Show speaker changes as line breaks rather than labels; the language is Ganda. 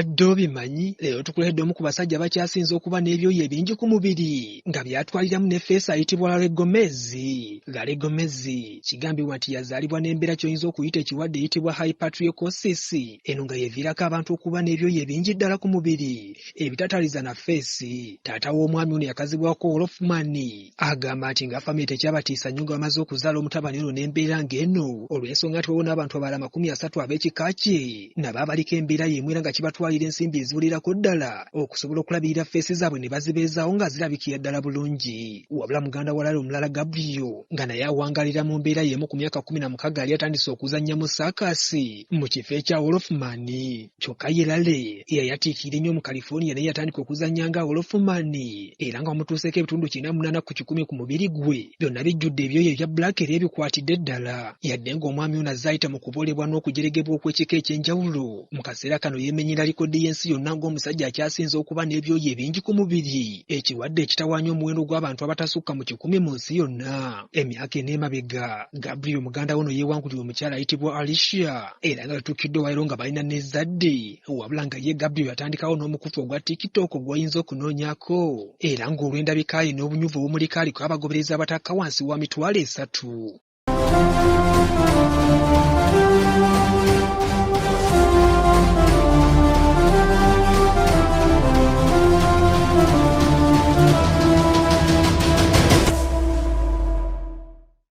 Obadde obimanyi? Leero tukuleetedde omu ku basajja abakyasinze okuba n'ebyoya ebingi ku mubiri nga byatwaliramu ne ffeesi ayitibwa Larry Gomez. Larry Gomez kigambibwa nti yazaalibwa n'embeera ky'oyinza okuyita ekirwadde eyitibwa hypertrichosis, eno nga yeviirako abantu okuba n'ebyoya ebingi ddala ku mubiri ebitataliza na ffeesi. Taata w'omwami ono yakazibwako Wolfman agamba nti nga famire tekyabatiisa nnyo nga bamaze okuzaala omutabani ono n'embeera ng'eno olw'ensonga nti waliwo n'abantu abalala 30 ab'ekika kye nabo abaliko embeera y'emu era nga kibatwalira ensimbi eziwererako ddala okusobola okulabirira ffeesi zaabwe ne bazibeezaawo nga zirabikira ddala bulungi. Wabula muganda wa Larry omulala Gabriel nga naye awangaalira mu mbeera y'emu ku myaka 16 yali atandise okuzannya mu saakaasi mu kifo ekya Wolfman. Kyokka ye Larry eyayatiikirira ennyo mu California naye yatandika okuzannya nga Wolfman era nga bamutuuseeko ebitundu 98% ku mubiri gwe byonna bijjudde ebyoya ebya black era ebikwatidde ddala. Yadde ng'omwami ono azze ayita mu kuboolebwa n'okujeregebwa okw'ekika eky'enjawulo, mu kaseera kano yeemenyera likodi y'ensi yonna ng'omusajja akyasinze okuba n'ebyoya ebingi ku mubiri, ekirwadde ekitawaanya omuwendo gw'abantu abatasukka mu 100 mu nsi yonna. Emyaka ena emabega, Gabriel muganda we ono yeewangulira omukyala ayitibwa Alicia era nga batuukidde olwaleero nga balina n'ezzadde, wabula nga ye Gabriel yatandikawo n'omukutu ogwa TikTok gw'oyinza okunoonyaako era ng'olw'endabika ye n'obunyuvu obumuliko aliko abagoberezi abatakka wansi wa 30,000.